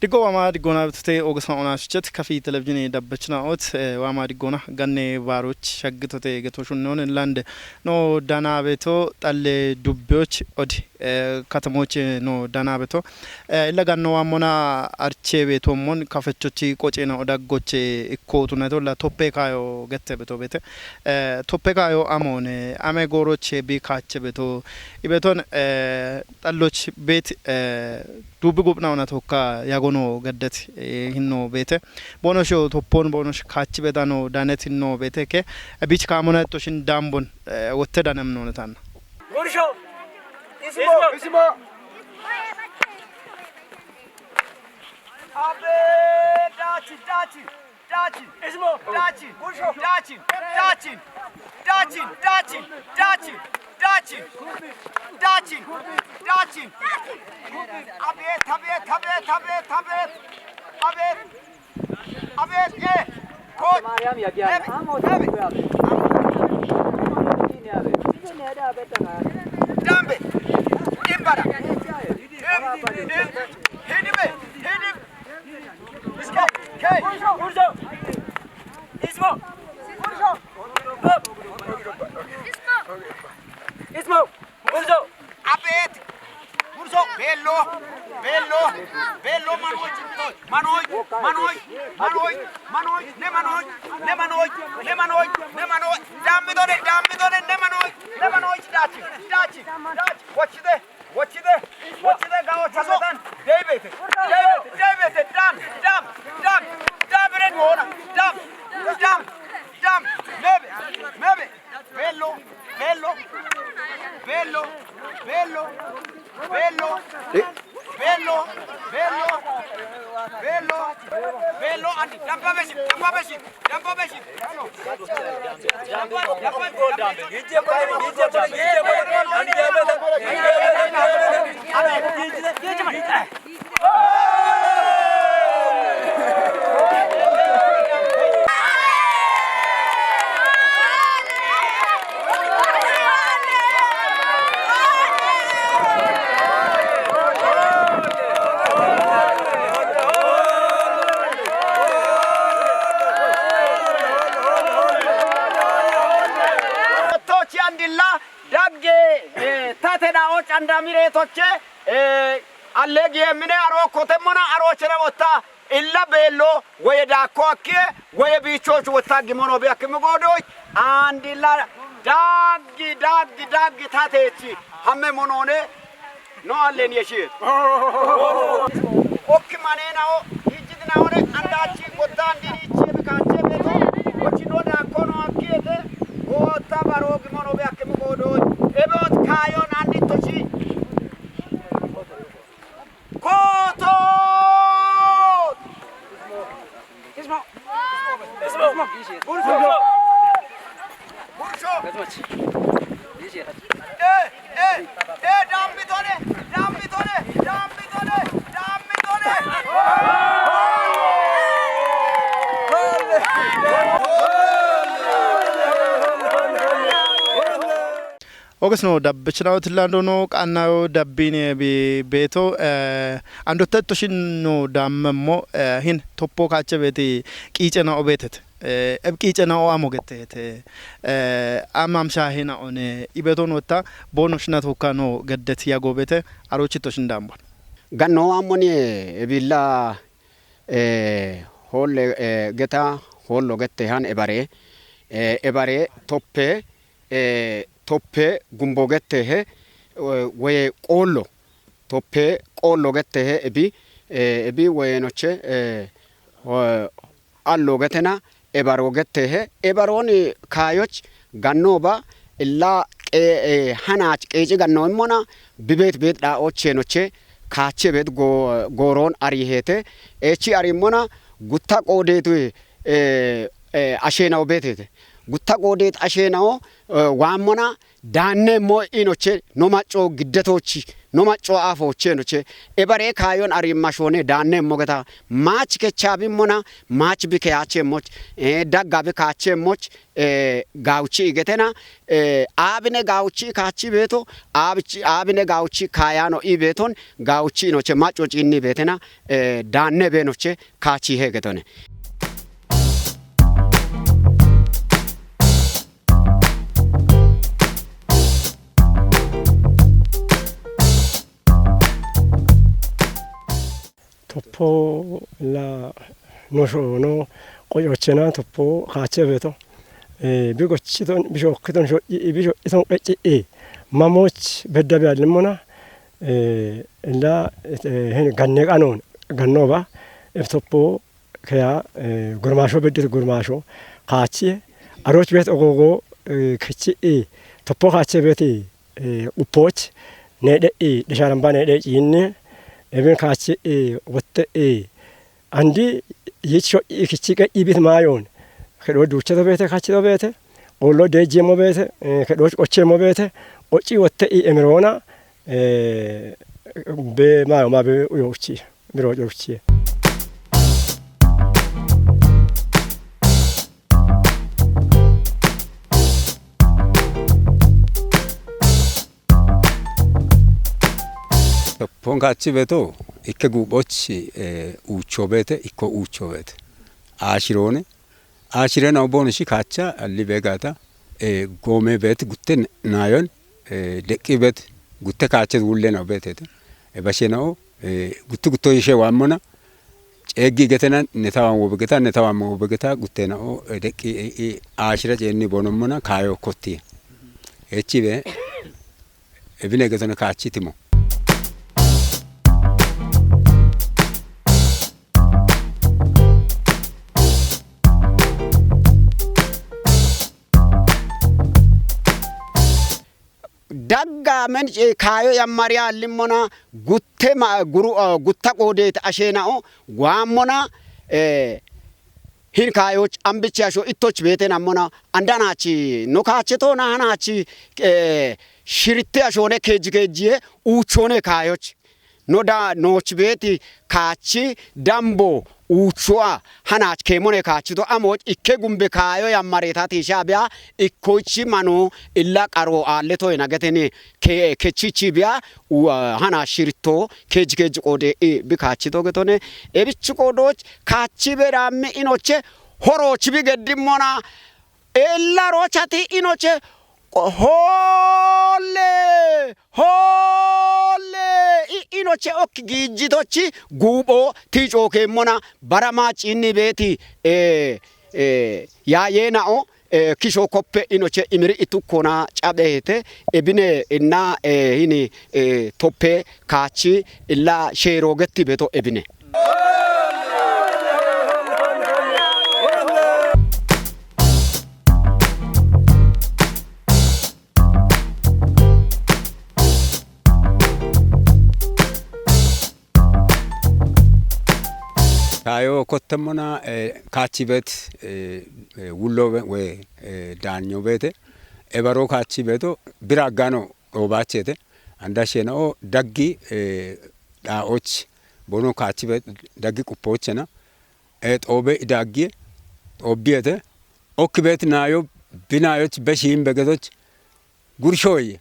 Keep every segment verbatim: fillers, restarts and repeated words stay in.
Diggo waama diggoona bitote oogisa onaashichete kafi televizhiine dabbachina ot, eh, waama diggoona ganne baaroch shaggitote geto shunnoon lande no danaabeto xalle dubbiyoch odi, eh, katamoch no danaabeto. Eh, illa ganno waammona arche beetommon kafechochi qoceena odaggoche ikkootu na tolla toppe kaayo gette beto beete. Eh, toppe kaayo amoone ame gooroche bi kaache beto. Ibeton, eh, xalloch beet, eh, dubbi gupna ona tokka yagono gaddet, eh, hinno beete. Bono sho toppon bono sh-, kaachi bedano danet hinno beete ke. Eh, bich kaamona etto shin dambon, eh, wotte danem no netan. Gursho. Ismo. Ismo. Abe, dachi, dachi. Dachi. Ismo. Dachi. Gursho. Dachi. Dachi. Dachi. Dachi. Dachi. Dachi. Dachi. Abe, tabe, tabe, tabe, tabe. Abe. Abeet, eh, koot. Maariyaam yagiyaa. Abeet, abeet. Dambe. Imbara. Im, im. Hidime, hidim. Iske, kee. Ismo. Ismo. Ismo. Gurzo. Abeet. Gurzo. Bello. Bello. Bello manoj. Manoj. Manoj. Manoj. Manoj. Ne manoj. Ne manoj. Ne manoj. Ne manoj. Dammi done. Dammi done. Ne manoj. Ne manoj. Dachi. Dachi. Dachi. Wachide. Wachide. Wachide. Gawo chaso. Debete. Debete. Debete. Dam. Dam. Dam. Dam. Dam. Dam. Dam. Mebe. Mebe. Bello, bello, bello, bello, bello, bello, bello, bello, andi, damba beshi, damba beshi, damba beshi. Tochi andilla dagge, eh, tate dao candamire toche, eh, Alle giye mine aro kotemmona aro chere wotta illa beello woye daakko akkiye woye biichoochu wotta gimono bi akkimi goodoy andilla daaggi, daaggi, daaggi tateechi hamme monoone no allen yeshie. Okki maneenao hijjitinaone andaachi wotta andiriichi bi kaache beeto wochino daakko no akkiyete wotta baro gimono bi akkimi goodoy ebeot kaayon andittochi Koto! Ismo. Ismo. Ismo. Burso. Burso. Eh, eh, eh, dambitone, dambitone, dambitone, dambitone. Oges no dabbechinawo tillando no qannayo dabbine bi-, beeto, eh, andotta etto shin no dammemmo, eh, hin toppo kaache beeti qiice na obeetete. Eh, eb qiice na o amo gettete. Eh, am amsha hina one ibeto notta bono shina tokka no geddet yago beete arochito shin dambo. Ganno ammoni ebilla, eh, holle, eh, geta hollo gette han ebare, eh, ebare toppe eh, toppe gumbo gettehe, eh, woye qoollo, toppe qoollo gettehe ebi, eh, ebi woyenoche, eh, ho-, allo getena ebaro gettehe, ebarooni kaayoch gannoba illa qe-, eh, hanach qeeci ganno immona bibet bet dha ochenoche kaache bet go-, gooroon arihete, echi ari immona gutta qoodetu, eh, eh, ashena obetete. Gutta goodeet asheena'o, eh, waammona daanneemmo inoche no macco giddetoochi, no macco aafooche inoche. Ebare kaayon ariimmashoone daanneemmo geta maach kechaabimmona, maach bi keyaacheemmoch, eh, dagga bi kaacheemmoch, eh, gaawuchi igetena, eh, aabine gaawuchi kaachi beeto, aabichi, aabine gaawuchi kaayaano i beeton, gaawuchi inoche macco ciinni beetena, eh, daanne beenoche kaachi heegetone. Toppo la no sho-, no qoyochena toppo kaache beeto. Eh, bi gochiton, bi shokkiton sho-, i, bi sho-, iton qecci, i. Mamoch bedda bi allimona, eh, la, eh, hen ganne qanon, ganno ba, e toppo keya, eh, gurmasho beddit gurmasho kaachi, aroch beet ogogo, eh, kechi, i. Toppo kaache beeti, eh, uppoch, needhe, i, dhesharamba needhe ciinni, ebin kaachi, i, wotte, i. Andi yicho i kichi qe ibit maayoon. Kedho duuchato beete, kachito beete, ollo deejjeemmo beete, eh, kedhooch qocheemmo beete, qocci wotte i emiroona, eh, be maayo ma be uyoochi, mirooc uyoochi. Ponkaachi beeto ikke guuphoch, eh, uucho beete, ikko uucho beete. Aashiroone. Aashireenaho boonoshi kaacha alli beegaata, eh, goome beet gutte naayon, eh, deqqi beet gutte kaachet wulleenaho beeteete. E basheenaho, eh, guttu gutto yishe waammona, ceeggi getena ne tawan wobe geta, ne tawan wobe geta gutteenaho, eh, deqqi, eh, eh, aashira ceenni boonommona kaayo kotti. Echi be, ebine getone kaachi timo. Daggaamen, eh, kaayo yammariya allimmona gutte ma-, guru-, eh, gutta qoodeeti asheena'o waammona, eh, hin kaayoch ambichi asho ittoch beeten ammona andanaachi no kaache toona hanaachi, eh, shiritte ashoone keejji keejjiye uuchoone kaayoch. No da nooch beeti kaachi dambo uuchoa hanaach keemone kaachito amoch ikke gumbe kaayo yammareeta tiisha biya ikkoichi mano illa qaro aalle toyna geteni ke-, kechichi biya u-, hanaach shiritto keej keej qoode i bi kaachito getone. Ebichi qoodoch kaachi be daammi inoche horooch bi geddimmona ella rochati inoche qo-, hoolle, hoolle, i-, inoche ok giijjitochi guupho ti cookeemmona bara maaciinni beeti, eh, eh, yaayeena'o, eh, kisho koppe inoche imiri itukkona caphehete, ebine inna, eh, hini, eh, toppe kaachi illa sheeroogetti beeto ebine. Kaayo kottemmona, eh, kaachi beet, eh, eh, wullo be-, we, eh, daanyo beete. Ebaro kaachi beeto bira aggano dhoobaachete. Anda sheena'o daggi, eh, dhaa'och bono kaachi beet daggi quppoochena. Eh, xoobe idaaggiye, xoobbiyete. Okki beet naayo, bi naayoch be shiimbe gedoch gurshooye.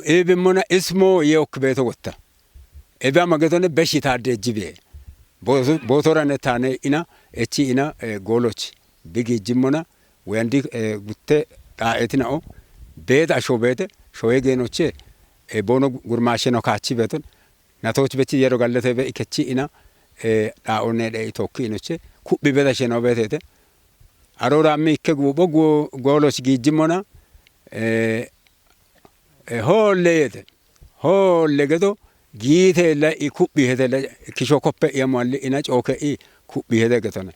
Iibimmona ismo ye okki beeto wotta. Ebe ama getone beshi taadde ejjibe. Booto-, bootorane taane ina, echi ina, eh, gooloch. Bi giijjimmona, weyandi, eh, gutte dhaa'etina'o. Beet asho beete, shoye geenoche, eh, boono gurmaasheno kaachi beeton. Natooch bechi yero gallete be ikechi ina, eh, dhaa'one dhe itookki inoche. Kubbi beta sheno beetete. Arora mi ikke guupho gu-, gooloch giijjimmona, eh, eh, hoolle yete. Hoolle gedo giite la i kubbi hete la kisho koppe iya mualli ina cooke i kubbi hete getone.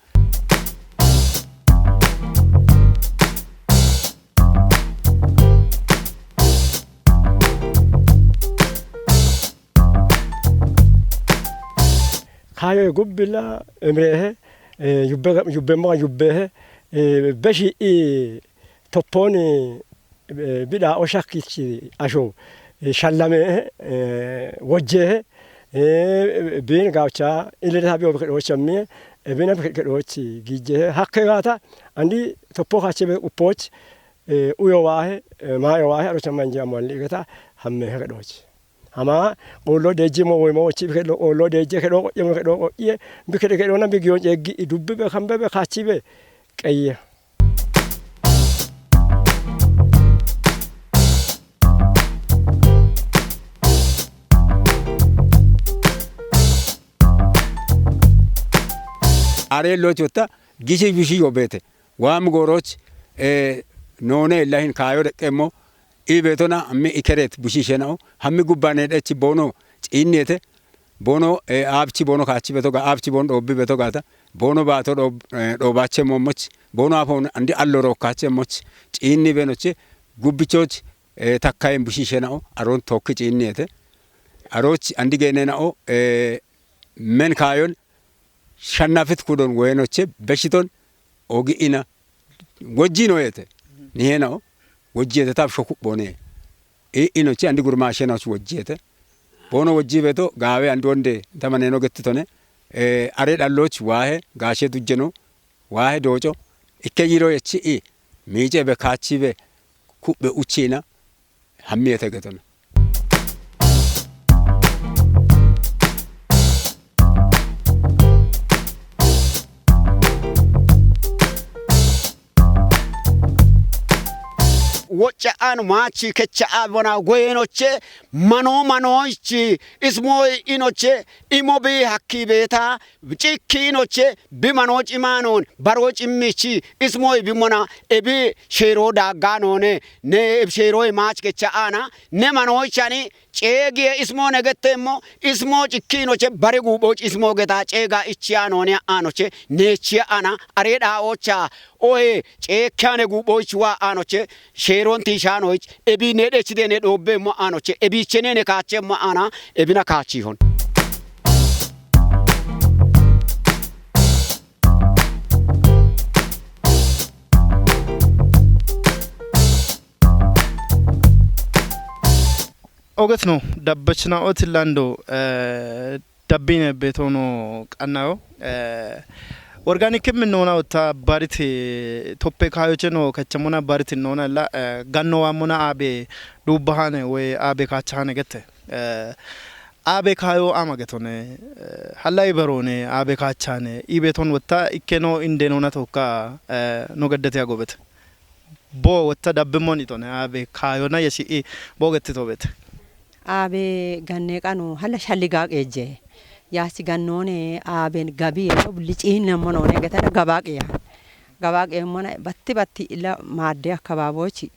Kaayoye gubbila emireehe, eh, yubbe ga-, yubbe maga yubbeehe, eh, beshi i topponi, eh, bidha o shakkichi asho, eh, shallame, eh, wojje, eh, bin gaucha, ilere tabi o bekedoch ammi, eh, bina bekedoch gije, hakke gata, andi toppo kache be upoch, eh, uyo wahe, eh, mayo wahe, arocha manje amwalli gata, hamme hekedoch. Hama, qollo deejje mo woy mo wochi bikedo, qollo deejje kedo, qo'ye mo kedo, qo'ye, bikede kedo na bigiyon eggi, dubbi be kambe be kachi be, qeyye. Are lo chota, gishi bishi yobete. Wam goroch, eh, none lahin kayo de kemo, i betona, ammi ikeret bishi shenao, hammi gubbane de chi bono, chinnete, bono, eh, abchi bono kachi betoga, abchi bono dobi betogata, bono bato dob-, eh, dobache momoch, bono apon andi alloro kache moch, chinni benoche, gubbichoch, eh, takkayen bishi shenao, aron tokki chinnete, aroch andi genenao, eh, men kayon, shannafit kudon wenoche, beshiton, ogi ina, wojjino yete, nihenao, wojjete tab shoku bone, i inoche andi gurmashe naoch wojjete, bono wojji beto, gawe andi wonde, tamaneno gettitone, eh, are dhalloch wahe, gashe dujjeno, wahe doco, ikke yiro yechi i, mice be kachi be, kubbe uchina, hammi yete getona. Wochcha an machi kecha abona goyenoche, mano manochi, ismo inoche, imo bi hakki beta, cikki inoche, bi mano cimanon, baro cimmichi, ismo bi mona, ebi shero dagganone, ne ebi shero e mach kecha ana, ne manochani, ceegiye ismo ne gettemmo, ismo cikki inoche, bare guboch ismo geta, ceega ichianone anoche, nechi ana, are da ocha, oe, ceekyane guboch wa anoche, sheron tishanoich, ebi ne dechide ne dobbe mo anoche, ebi chene ne kache mo ana, ebi na kachi hon. Oget no, dabbachna otilando, eh, dabbine betono qannayo, eh, organic min nona otta barit toppe kayoche no kachamona barit nona la, eh, ganno wa mona abe dubbahane we abe kachane gette. Eh, abe kayo ama getone, eh, halla iberone abe kachane, ibeton wotta ikkeno inde nona tokka, eh, no gaddete agobet. Bo wotta dabbi monitone, abe kayona yesi i bo gettitobet. Abe ganne qano halla shalliga qeje. Yasi gannone aben gabi yo licinne monone getana gabaqe ya. Gabaqe mona batti batti ila madde akkababochi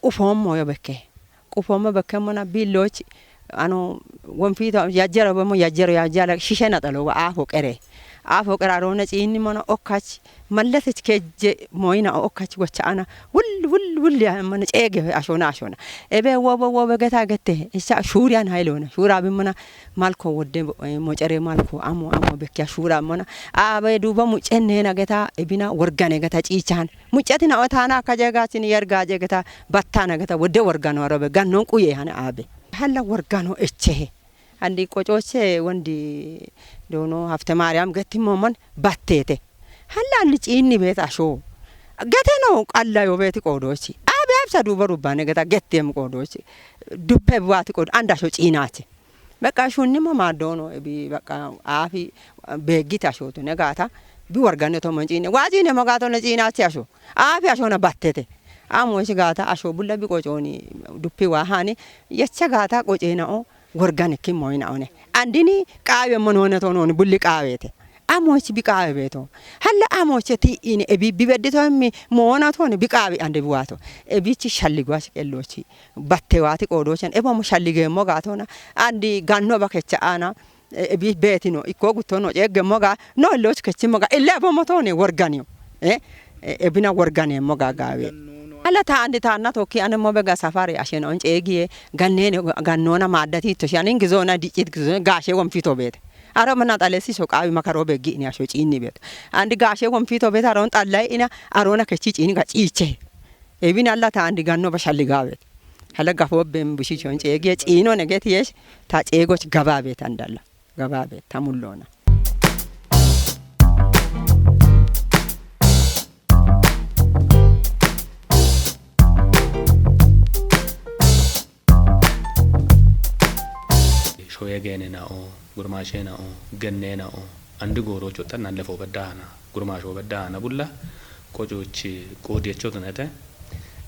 qufommo yo bekke. Qufommo bekke mona billochi ano wonfito yajjero bemo yajjero yajjala shishe naxalo wa afo qere. Afo qere arona cinni mona okkach malletech kejje moyina okkach gocha ana wul wul wul ya mona ceege ashona ashona. Ebe wobo wobo geta gette isa shuriyan haylona. Shura bi mona malko wodde, eh, mocere malko amo amo bekkiya shura mona. Abe duba mucenne na geta ebina worgane geta cichan. Muccatina otana kaje gatin yergaje geta battana geta wodde worgano robe gannon quye hana abe. Halla worgano echehe. Andi qocoche wondi dono Hafte Maryam getti momon battete. Halla andi cinni beta sho. Geteno qalla yo beti qodochi. Abe absa duba rubane geta gettem qodochi. Duppe buati qod anda sho cinache. Beqa shunnimma maaddono, ebi beqa aafi beeggiti ashootu ne gaata, bi worganne to manciine, waaciine mo gaato ne ciinaatti asho, aafi ashona battete. Amo isi gaata asho bulla bi qocooni duppi waa haani, yecha gaata qoceena'o worgane kimmoyina'one. Andini qaawe mo noone to nooni bulli qaawete. Amoch bi qaawe beeto. Halla amoche ti ine ebi bi beddito immi moona tooni bi qaawe ande bi waato. Ebichi shalli gwashi qellochi. Batte waati qoodochan. Ebo mo shalli geemmo gaatona. Andi ganno bakecha aana. E-, ebi beetino. Ikko guttono ceeggemmo ga. No illoch kechimmo ga. Ille ebo mo tooni worganiyo. Eh? E-, ebina worganeemmo ga gaawe. Halla ta andi taanna tokki ane mo bega safari asheno on ceegiye. Gannene gannona maaddati to shanin gizona diccit gizona gaashe wonfito beete. Aro mana xalesi so qaawi makaro beggi ini asho ciinni beto. Andi gaashe wonfito beta aron xallay ina arona kechi ciini gaciiche. Ebin alla ta andi ganno bashalli gaawet. Hala gafo ben bushi chon ceegi ciino neget yesh ta ceegoch gabaabet andalla. Gabaabet ta mulloona. Shoye geene na'o, gurmaashe na'o, genne na'o, andi goorocho tanna lefo beddaana, gurmaasho beddaana bulla, qocochi qoodiyecho tunete.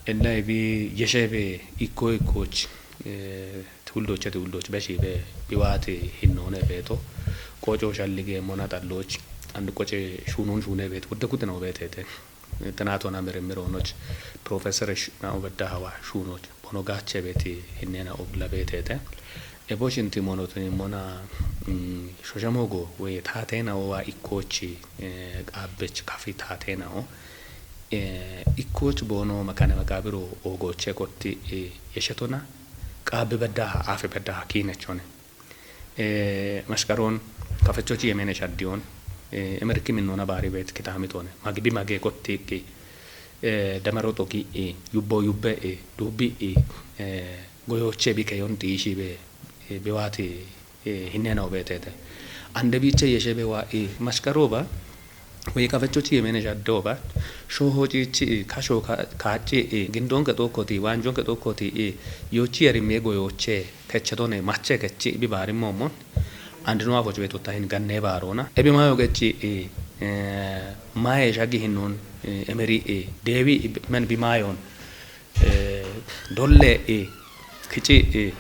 Ella ibi yeshebe ikko ikkoch, eh, tiwuldoche tiwuldoch beshibe biwaati hinnoone beeto, qoco shallige mona xalloch, andi qoce shuunon shuune beet, wudde kutino beetete. Xinaatona mirmir honoch Professor Sh-, Na'o Beddahawa shuunoch bono gaache beeti hinnena obla beetete. Ebo shinti monotoni mona, mm, shoshamo go we taatena owa ikkochi, eh, qabbech kafi taatena o, eh, ikkoch bono makane maqabiru ogoche kotti, eh, yeshetona qabbi beddaha, afi beddaha kiinechone. Eh, mashkaroon kafechochi yemene shaddiyoon, eh, emerki minnoona baari beet kitaamitoone. Magbi mage kotti ikki, eh, damaro xogi i, yubbo yubbe i, dubbi i, eh, goyooche bi keyon xiishi be, eh, biwaati, eh, hinnena obeetete. Ande biiche yeshe be wa i, mashkarooba, Woyi kafechochi yemene shaddoba, shoho ciichi, kasho ka-, kaachi, gindonke xokkoti, waanjonke xokkoti, yochi yari mego yoche, kechetone, mache kechi, bi bari momon, andino afoch betu tahin ganne barona. Ebi mayo kechi, eh, maye shagi hinnon, eh, emeri, eh, dewi, men bi mayon, eh, dolle, eh, kici, eh,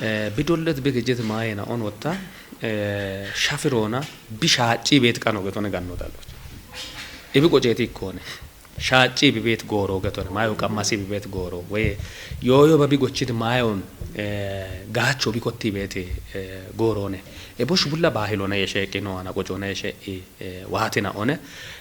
eh, bi dollet bi kijit maayena on wotta, eh, shafirona bi shaaci beet qano getone ganno dalloch. Ibi qoceeti ikkone. Shaaci bi beet gooro getone. Mayo qammasi bi beet gooro. We yooyo ba bi gochit mayon, eh, gaacho bi kotti beet, eh, goorone. Ebo shubulla baahilona yeshe qino ana qocona yeshe, eh, waatina one.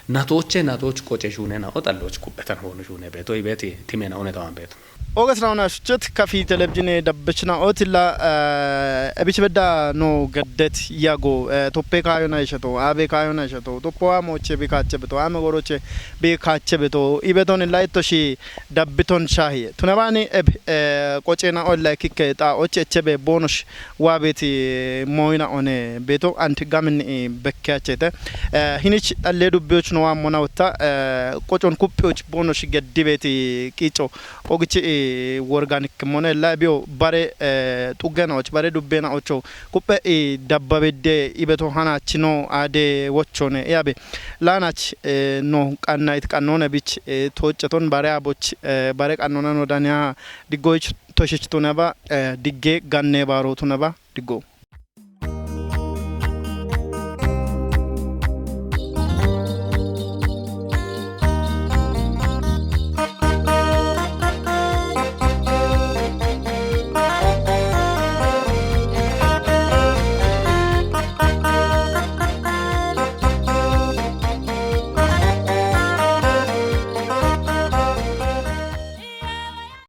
Natoche natoch qoce shunena o dalloch kubbetana wono shune beeto. Ibeeti timena one tawan beeto. Oges na ona shuchet kafi televizhine dabbechna otilla, eh, ebich bedda no gaddet yago, eh, toppe kayo na ishato, abe kayo na ishato, toppo amoche bi kache beto, ame goroche bi kache beto, ibeton illa itto shi dabbiton shahi. Tunabani eb, eh, qoce na olla kikke ta oche chebe bonosh wa beti moyna one beto anti gamin i bekke achete. Eh, hinich alle dubbiyoch no wa mona wotta, eh, qocon kuppiyoch bonosh geddi beti qico. Ogichi, eh, worganik mone la biyo bare, eh, xuggena och, bare dubbena ocho. Kuppe, eh, dabba bedde ibeto hana chino ade wochone. Yabe. Lanach, eh, no qanna it qannone bich, eh, tocheton bare aboch, eh, bare qannona no dania diggoich toshich tunaba, eh, digge ganne baro tunaba diggo.